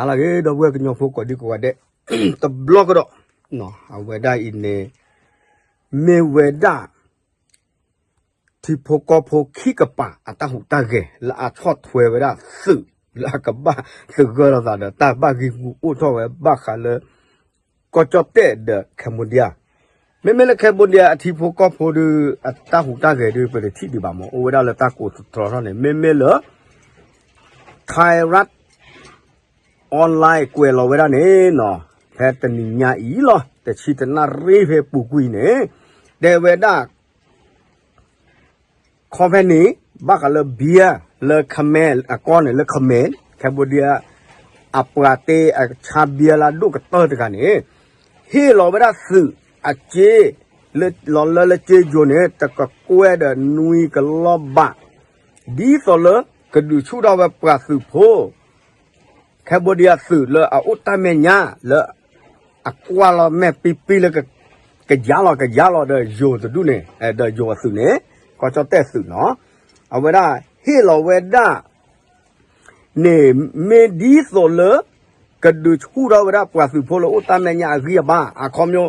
ဟါလၢအဂ့ၤ ဒီပုၢ်ဝဲၢ်ကညီဖိကိးဒံကိးဂၤဒဲး, တဘျီကဒီး, အဝဲဒၣ်အံၤန့ၣ် မ့ၢ်ဝဲဒၣ် ထံဖိကီၢ်ဖိခံကပၤအတၢ်ဟူးတၢ်ဂဲၤ လၢအဆီၣ်ထွဲဝဲဒၣ်သုး လၢအကဘၣ်သဂၢၢ်လိာ်သးဒီးတၢ်ဘၣ်ဂံၢ်ဂူာ်အိၣ်ထီၣ်ဝဲဘၣ်ဃးလၢ ကီၢ်ကၠီၣ်တဲၣ်ဒီး Cambodia. မ့မ့ၢ်လၢ Cambodia အထံဖိကီၢ်ဖိဒုး အတၢ်ဟူးတၢ်ဂဲၤဒုး ပတထံၣ်ဒံးဘၣ်မး အိၣ်ဝဲဒၣ်လၢတၢ်ကိးသတြီထီၣ်န့ၣ် မ့မ့ၢ်လၢ Thai Rat Online ကွဲးလီၤဝဲဒၣ်န့ၣ်နီၤ, ဖဲတနံၤညါအံၤလီၤ တဆံတနၣ်ရံၣ်ဖဲပူၤကွံာ်န့ၣ် တဲဝဲဒၣ် company ဘၣ်ဃးလၢ beer လၢ Khmer အကီၢ်န့ၣ် လၢ Khmer Cambodia အပှၤတ့အဆါ beer လၢအဒိၣ်ကတၢၢ်တဂၤန့ၣ် ဟ့ၣ်လီၤဝဲဒၣ်သုးအစ့ လီၤလၢလၢစ့ယိၤန့ၣ် တကကွဲၢ်ဒီးနွံကလီၢ်ဘး ဒ်သိးလၢ ကဒုးဆူၣ်ထီၣ်ဝဲပှၤသုးဖိ Cambodia သုးလၢအအိၣ်တၢ်မဲာ်ညါလၢ အကွၢ်လီၤမဲာ်ပံပံလၢ ကယါလီၤကယါလီၤဒီးယိၤတဒူၣ်န့ၣ် ဒီးယိၤအသုးန့ၣ် ကီၢ်ကၠီၣ်တဲၣ်သုးနီၤ အဝဲဒၣ်ဟ့ၣ်လီၤဝဲဒၣ် န့ၣ် မ့ၢ်ဒ်သိးလၢ ကဒုးဆူၣ်ထီၣ်ဝဲဒၣ်ပှၤသုးဖိလၢအိၣ်တၢ်မဲာ်ညါအဂံၢ်အဘါ အခီပညီ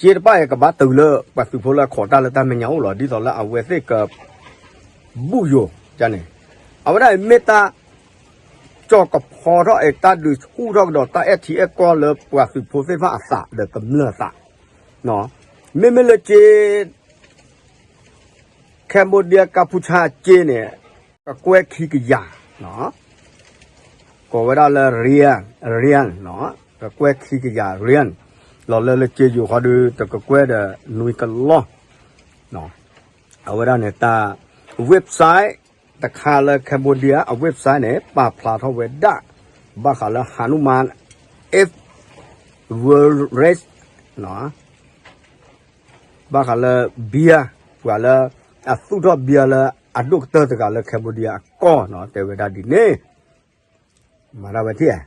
စ့တဖၣ်အံၤကဘၣ်တုၤလၢပှၤသုးဖိလၢအခိးတၢ်လၢတၢ်မဲာ်ညါအိၣ်လီၤ ဒ်သိးလၢအဝဲသ့ၣ်က ဘူၣ်ယိာ်န့ၣ် အဝဲဒၣ်အံၤမ့ၢ်တၢ် ကၠီၤကဖီထီၣ်အတၢ်ဒုးဆူၣ်ထီၣ်ကဒီးတၢ်အဲၣ်ထံအဲၣ်ကီၢ်လၢပှၤသုးဖိသ့ၣ်တဖၣ်အသးဒီးကမျၢၢ်အသး မ့မ့ၢ်လၢစ့ Cambodia ကၢ်ဖူဆါစ့န့ၣ် ကကွဲၢ်ခံကယၤ ကိးဝဲဒၣ်လၢ rial rial ကကွဲၢ်ခံကယၤ rial လီၤလၢလၢစ့ယိၤဃီဒုး တကကွဲၢ်ဒီးနွံကလီၢ် အဝဲဒၣ်န့ၣ်တၢ် website တခါလၢ Cambodia အ website န့ၣ် ပာ်ဖျါထီၣ်ဝဲဒၣ် ဘၣ်ဃးလၢ Hanuman F World Race ဘၣ်ဃးလၢ beer ပှၤလၢ အသူၣ်ထီၣ် beer လၢအဒိၣ်ကတၢၢ်တဂၤလၢ Cambodia အကီၢ်နီၤ တဲဝဲဒၣ်ဒ်န့ၣ် မၤဒၣ်ဝဲထံၣ်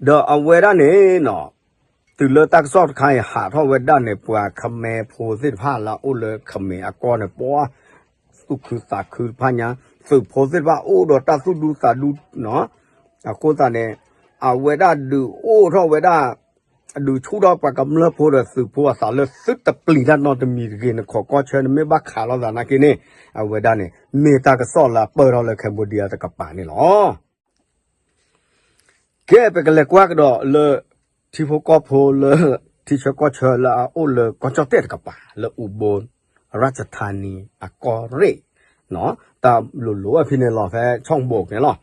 ဒီးအဝဲဒၣ်န့ၣ်နီၤ တုၤလၢတၢ်ကစီၣ်တခါအံၤဟးထီၣ်ဝဲဒၣ်န့ၣ် ပှၤခမဲဖိသ့ၣ်တဖၣ်လၢအအိၣ်လၢခမဲအကီၢ်န့ၣ် ပှၤ သူၣ်ခုသးခုတဖၣ်ညါ သုးဖိသ့ၣ်တဖၣ်အိၣ်ဒီးတၢ်သူၣ်ဒူသးဒူနီၤ အဃိသတးန့ၣ် အဝဲဒၣ်ဒုးအိၣ်ထီၣ်ဝဲဒၣ် ဒုးဆူၣ်ထီၣ်ပှၤကမျၢၢ်ဖိဒီးသုးဖိအသးလၢသုတပျံၤတၢ်နီတမံၤတဂ့ၤ နခိးကီၢ်ဆၢနမ့ၢ်ဘၣ်ခးလိာ်သးနာ်က့န့ၣ် အဝဲဒၣ်န့ၣ် မ့ၢ်တၢ်ကစီၣ်လၢအပၢၢ်ထီၣ်လၢ Cambodia တကပၤန့ၣ်လီၤ. ကဲ ပကလဲၤကွၢ်ကဒီးလၢ ထံဖိကီၢ်ဖိလၢ ထံဆၢကီၢ်ဆၢလၢအအိၣ်လၢကီၢ်ကၠီၣ်တဲၣ်တကပၤ လၢ Ubon Ratchathani အကီၢ်ရ့ၣ် တၢ်လိၤလိၤအဖဲန့ၣ်လီၤ ဖဲဆီၣ်ဘိးန့ၣ်လီၤ.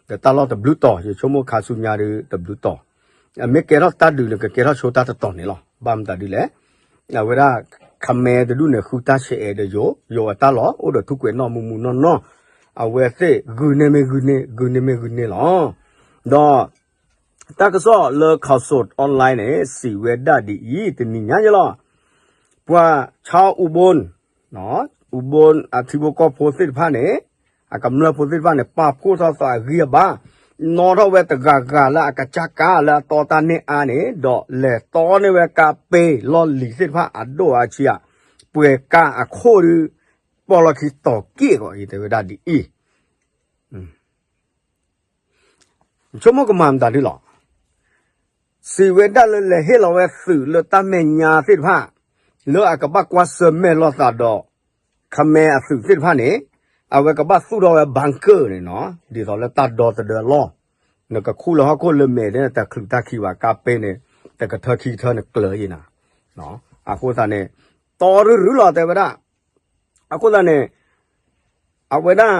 ဒီးတၢ်လီၢ်တဘျုးတီၤ ယဆိကမိၣ်ခါဆူညါဒုးတဘျုးတီၤ အမ့ၢ်ကဲထီၣ်တၢ်ဒုးန့ၣ် ကကဲထီၣ်ဆိတၢ်တတီၤန့ၣ်လီၤ. ဘၣ်မတၤဒ်လဲၣ် အဝဲဒၣ် ခမဲတဒူၣ်န့ၣ် ဃုတၢ်ဆဲးအဲးဒီးယိၤ ယိၤအတၢ်လီၢ် အိၣ်ဒီးထူၣ်ကွဲးနီၣ်မူမူနီၢ်နီၢ် အဝဲသ့ၣ်ဂုာ်န့ၢ်မ့ၢ်ဂုာ်န့ၢ် ဂုာ်န့ၢ်မ့ၢ်ဂုာ်န့ၢ်လီၤ. ဒီး တၢ်ကစီၣ်လၢ Khaosod Online န့ၣ် စံးဝဲဒၣ်ဒ်အံၤ တနံၤညါယဲလီၤ. ပှၤ Chaw Ubon, Ubon အထံဖိကီၢ်ဖိသ့ၣ်တဖၣ်န့ၣ် အကမျၢၢ်ဖိသ့ၣ်တဖၣ်န့ၣ် ပာ်ဖှိၣ်ထီၣ်သးအဂံၢ်အဘါ နီၣ်ထီၣ်ဝဲတဂၤဂၤလၢအကစၢ်ကါလၢအတီတၢ်န့ၢ်အါန့ၣ် ဒီးလဲၤတီန့ၢ်ဝဲကါပ့ၤလီၢ်လံၤသ့ၣ်တဖၣ်အဒိၣ်အဆံး ပှဲၤကါအခိၣ်ဒုး ပီၣ်လီၢ်ခံတီၤက့ၢ်ဂီၤအံၤ တဲဝဲဒၣ်ဒ်အံၤ ဆိကမိၣ်ကမၤမတၤဒ်လီၤ. စံးဝဲဒၣ်လၢလဲၤဟ့ၣ်လီၤဝဲသုးလၢတၢ်မဲာ်ညါသ့ၣ်တဖၣ် လၢအကဘၣ်ကွၢ်ဆၢၣ်မဲာ်လိာ်သးဒီး ခမဲအသုးသ့ၣ်တဖၣ်န့ၣ် အဝဲကဘၣ်သူၣ်ထီၣ်ဝဲ bunker န့ၣ်နီၤ ဒ်သိးလၢတၢ်ဒီသဒၢလီၢ် နကခူၣ်လၢဟီၣ်ခိၣ်လၢမဲာ်န့ၣ် တချုးတၢ်ခံဘၣ် ကါပ့ၤန့ၣ် တကထၢခံကထၢန့ၣ်ကျၢၤယံၤနၤ အဃိသတးန့ၣ် တီရုၢ်ရုၢ်လီၤတဲဝဲဒၣ် အဃိသတးန့ၣ် အဝဲဒၣ်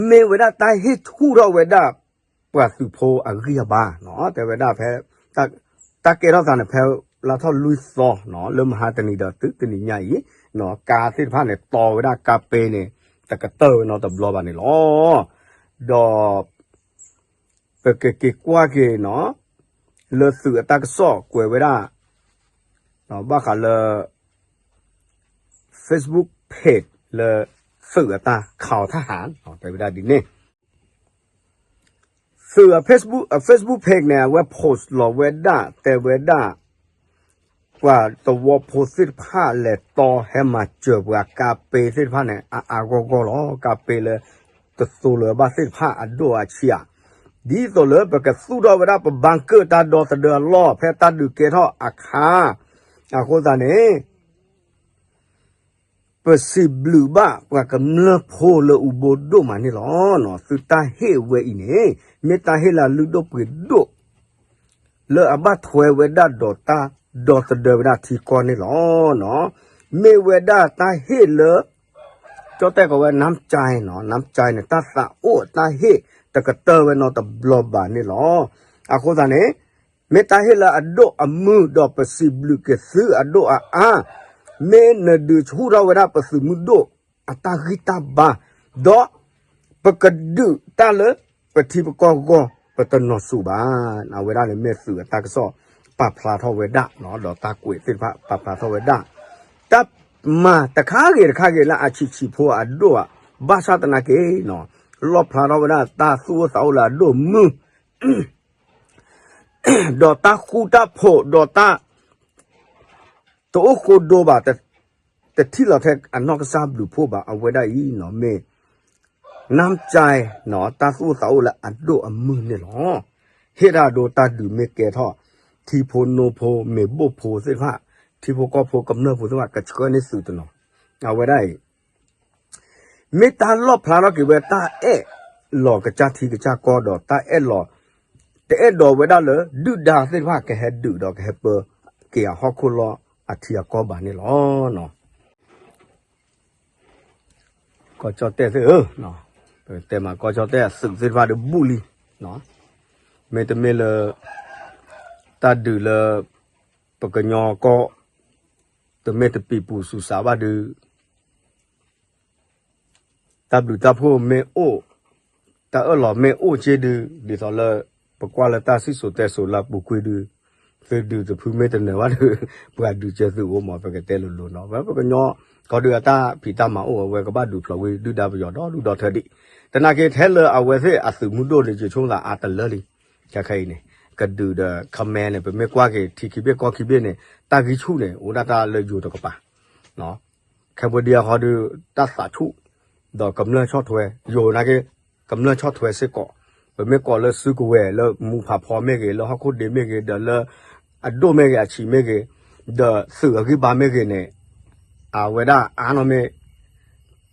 မ့ၢ်ဝဲဒၣ်တၢ်ဟ့ၣ်ဆူၣ်ထီၣ်ဝဲဒၣ် ပှၤသုးဖိအဂံၢ်အဘါနီၤ တဲဝဲဒၣ်ဖဲ တၢ်ကဲထီၣ်သးန့ၣ် ဖဲလါထီၣ်လွံၢ်သီနီၤ လၢမဟါတနံၤဒီးသုတနံၤညါအံၤ ကါသ့ၣ်တဖၣ်န့ၣ် တီဝဲဒၣ်ကါပ့ၤန့ၣ် တကတၢၢ်ဝဲနီတဘျီဘၣ်န့ၣ်လီၤ. ဒီး ပကက့ၤကွၢ်က့ၤနီၤ လၢသုးအတၢ်ကစီၣ်ကွဲးဝဲဒၣ် ဘၣ်ဃးလၢ Facebook page လၢသုးအတၢ်ခးအီၤထၣ်ဟး တဲဝဲဒၣ်ဒ်န့ၣ် သုးအ Facebook အ Facebook page န့ၣ် အဝဲ post လီၤဝဲဒၣ် တဲဝဲဒၣ် ပှၤသဝီဖိသ့ၣ်တဖၣ်လဲၤတီဟဲမၤစၢၤပှၤကါပ့သ့ၣ်တဖၣ်န့ၣ် အါအါဂီၢ်ဂီၢ်လီၤ. ကါပ့လၢ တသိလၢၤဘၣ်သ့ၣ်တဖၣ်အဒိၣ်အဆံးဧါ, ဒ်သိးလၢပကသူၣ်ထီၣ်ဝဲဒၣ်ပဘါကၢၣ်တၢ်ဒီသဒၢအလီၢ် ဖဲတၢ်ဒုးကဲထီၣ်အခါ, အဃိသတးန့ၣ် ပစံးဘျုးဘၣ်ပှၤကမျၢၢ်ဖိလၢအူဘိဒိၣ်မးန့ၣ်လီၤ. သုတၢ်ဟ့ၣ်ဝဲအံၤန့ၣ် မ့ၢ်တၢ်ဟ့ၣ်လၢအလုၢ်ဒိၣ်ပှ့ၤဒိၣ် လၢအဘၣ်ထွဲဝဲဒၣ်ဒီးတၢ်ဒီသဒၢဝဲဒၣ်ထံကီၢ်န့ၣ်လီၤ. မ့ၢ်ဝဲဒၣ်တၢ်ဟ့ၣ်လၢ ကၠီတဲာ်ကိးဝဲ น้ำใจ နီၤ, น้ำใจ န့ၣ် တၢ်သးအိၣ်တၢ်ဟ့ၣ်တကတၢၢ်ဝဲနီတဘျီဘၣ်န့ၣ်လီၤ. အဃိသတးန့ၣ် မ့ၢ်တၢ်ဟ့ၣ်လၢအဒိၣ်အမုၢ်ဒီးပစံးဘျုးက့ၤသုအဒိၣ်အအါ, မ့ၢ်နဒုးဆူၣ်ထီၣ်ဝဲဒၣ်ပသုးမုၢ်ဒိၣ်အတၢ်ဂံၢ်တၢ်ဘါ, ဒီး ပကဒုးတၢ်လၢပထံပကီၢ်အဂီၢ် ပတနီၤစူးဘၣ်. အဝဲဒၣ်န့ၣ်မ့ၢ်သုးအတၢ်ကစီၣ်ပာ်ဖျါထီၣ်ဝဲဒၣ်နီၤ, ဒီးတၢ်ကွဲးသ့ၣ်တဖၣ်ပာ်ဖျါထီၣ်ဝဲဒၣ် တၢ်မၤတခါဂ့ၤတခါဂ့ၤလၢအဆံးဆံးဖိအဒိၣ်ဧါ, ဘၣ်ဆၣ်သနာ်က့နီၤ, လီၣ်ဖျါထီၣ်ဝဲဒၣ်တၢ်သူၣ်အိၣ်သးအိၣ်လၢအဒိၣ်မုၢ် ဒီးတၢ်ဃူတၢ်ဖိးဒီးတၢ် တအိၣ်ဃိဒိဘၣ်, တထံၣ်လီၤထဲအနီၢ်ကစၢ်ဘျုးဖှိၣ်ဘၣ်. အဝဲဒၣ်အံၤနီၤ မ့ၢ် น้ำใจ နီၤ, တၢ်သူၣ်အိၣ်သးအိၣ်လၢအဒိၣ်အမုၢ်န့ၣ်လီၤ. ဟ့ၣ်တၢ်ဒိတၢ်ဒုးမ့ၢ်ကဲထီၣ် ထံဖိနိဖိ မ့ၢ်ဘိၣ်ဖိသ့ၣ်တဖၣ်, ထံဖိကီၢ်ဖိကမျၢၢ်ဖိသ့ၣ်တဖၣ် ကဆှၢန့ၢ်သုးတနီၤ, အဝဲဒၣ်အံၤ မ့ၢ်တၢ်လီၣ်ဖျါထီၣ်က့ၤဝဲတၢ်အဲၣ်လီၤကစၢ်ထံကစၢ်ကီၢ်ဒီး တၢ်အဲၣ်လီၤ တအဲၣ်ဒိးဝဲဒၣ်လၢ ဒုၣ်ဒါသ့ၣ်တဖၣ်ကဟဲဒုးဒီးကဟဲပၢက့ၤအဟီၣ်ခိၣ်လီၢ်အထံအကီၢ်ဘၣ်န့ၣ်လီၤ. ကီၢ်ကၠီၣ်တဲၣ်သ့ၣ်ဧၢ, ပတဲမးကီၢ်ကၠီၣ်တဲၣ်အသုးသ့ၣ်တဖၣ်ဒီးဘူၣ်လံ, မ့တမ့ၢ်လၢ တၢ်ဒုးလၢ ပကညီကီၢ် တမ့ၢ်တပံၤပူၤစူၤစးဘၣ်ဒုး တၢ်ဘျုးတၢ်ဖှိၣ်မ့ၢ်အိၣ်, တၢ်အၢၣ်လီၤမ့ၢ်အိၣ်က့ဒုး ဒ်သိးလၢ ပကွၢ်လၢတၢ်စံၣ်စိၤတဲစိၤလၢအပူၤကွံာ်ဒုး သုးဒုးတဖုမ့ၢ်တနၢၤဘၣ်ဒုး ပှၤဒုးစၢၤသုးအိၣ်မး ပကတဲလိၤလိၤနီၤ. ပကညီ ခီဒုးအတၢ်ဖံးတၢ်မၤအိၣ် အဝဲကဘၣ်ဒုးဖျိးဝံၤ ဒုၣ်ဒါပယီၤဒီဒူၣ်ဒီထၢဒံး, သနာ်က့ထဲလၢအဝဲသ့ၣ်အသုးမုၢ်ဒိၣ်န့ၣ် ယဆိကမိၣ်သးအါတလၢလံ. ခဲခဲအံၤန့ၣ် ကဒုးဒီး ခမဲန့ၣ် ပမ့ၢ်ကွၢ်က့ၤထံခံဘ့ၣ်ကီၢ်ခံဘ့ၣ်န့ၣ် တၢ်ဂံၢ်ဆူၣ်န့ၣ် အိၣ်ဒၣ်တၢ်လၢယိၤတကပၤ Cambodia ဃီဒုး တၢ်သးဆူၣ် ဒီးကမျၢၢ်ဆီၣ်ထွဲ ယိၤနာ်က့ ကမျၢၢ်ဆီၣ်ထွဲစ့ၢ်ကီး, ပမ့ၢ်ကိးလၢစုကဝဲၤလၢမူဖးဖီမ့ၢ်ဂ့ၤ, လၢဟီၣ်ခိၣ်ဒ့မ့ၢ်ဂ့ၤ, ဒီးလၢအဒိၣ်မ့ၢ်ဂ့ၤ, အဆံးမ့ၢ်ဂ့ၤ, ဒီးသုးအဂံၢ်ဘါမ့ၢ်ဂ့ၤန့ၣ် အဝဲဒၣ်အါနီၢ်မ့ၢ်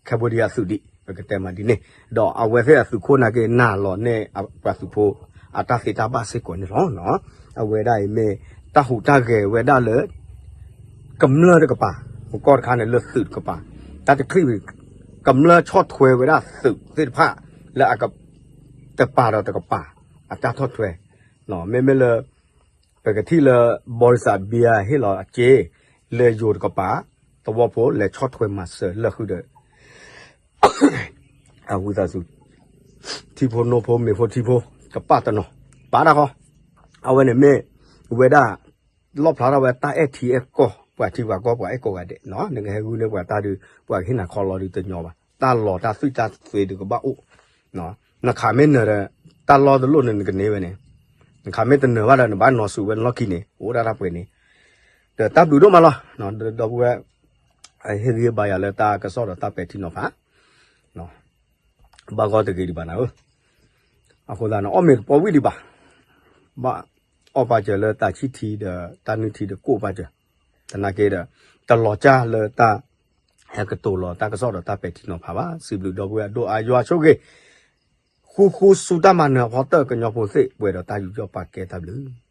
Cambodia သုးဒံး ပကတဲမးဒ်န့ၣ်, ဒီးအဝဲသ့ၣ်အသုးခိၣ်နာ်က့ နာ်လီၤန့ၢ်ပှၤသုးဖိ အတၢ်သ့တၢ်ဘၣ်စ့ၢ်ကီးန့ၣ်လီၤ. အဝဲဒၣ်အံၤမ့ၢ် တၢ်ဟူးတၢ်ဂဲၤဝဲဒၣ်လၢ ကမျၢၢ်တကပၤ, မူကီၢ်တခါန့ၣ်လၢသုးတကပၤ, တၢ်တချံၣ်ဝံၤ ကမျၢၢ်ဆီၣ်ထွဲဝဲဒၣ်သုးသ့ၣ်တဖၣ် လၢအက တပၤဒီးတကပၤ အတၢ်ဆီၣ်ထွဲ, မ့မ့ၢ်လၢ ပကထံၣ်လၢ ဘီရံစးဘံယၤဟ့ၣ်လီၤအစ့ လၢယိၤတကပၤ သဝီဖိလဲၤဆီၣ်ထွဲမၤစၢၤလၢာ်ဃုာ်ဒီး အဝံသးစူၤ ထံဖိနိဖိမ့ၤဖိထံဖိ ကပာ်တနီၤ ပာ်တၢ်ဃီ, အဝဲန့ၣ်မ့ၢ်ဝဲဒၣ် လီၣ်ဖျါထီၣ်ဝဲတၢ်အဲၣ်ထံအဲၣ်ကီၢ် ပှၤထံပှၤကီၢ်ပှၤအဲၣ်ကိးဂၤဒဲး, နကဟဲဂုာ်န့ၢ်ပှၤတၢ်ဒုး ပှၤကဟ့ၣ်နၤခီလီၤဒုးတညီဘၣ်, တၢ်လီၤတၢ်သွံၣ်တၢ်သွဲဒုးကဘၣ်အိၣ်, နခးမ့ၢ်နၢၤဒီး တၢ်လီၢ်တလိၣ်န့ၣ်နကန့ၢ်ဝဲန့ၣ်, နခးမ့ၢ်တနၢၤဘၣ်ဒီး နဘၣ်နီၤဆူၣ်ဝဲလီၢ်ခံန့ၣ် အိၣ်ဒၣ်တၢ်ပှဲၤန့ၣ်, ဒီးတၢ်ဘျုးဒိၣ်မးလီၤ, ဒီပုၢ်ဝဲၢ် ဟ့ၣ်ဂံၢ်ဘါယၤလၢတၢ်ကစီၣ်ဒီးတၢ်ပဲာ်ထံနီၤဖး ဘၣ်ဂီၢ်တဂ့ၤဒံးဘၣ်နၤဧၢ, အဃိသတးန့ၣ် အီၣ်မ့ၤတပီဝံၣ်ဒံးဘၣ်, ဘၣ်အီၣ်ပာ်စၢၤလၢတၢ်ဆံၣ်ထံဒီးတၢ်နုၢ်ထံဒီး ကိၣ်ပာ်စၢၤ, သနာ်က့ဒီး တလီၤကၢ်လၢတၢ်ဟဲကတိၤလီၤတၢ်ကစီၣ်ဒီးတၢ်ပဲာ်ထံနီၤဖးဘၣ်, စံးဘျုးဒီပုၢ်ဝဲၢ်အဒိၣ်အါယွၤဆိၣ်ဂ့ၤ, ဃူဃူဆူတၢ်မၤနၢၤအဖီတၢၢ်ကညီဖိသ့ၣ် ပှဲၤဒီးတၢ်ယူးယီၣ်ပာ်ကဲတၢ်ဘျုး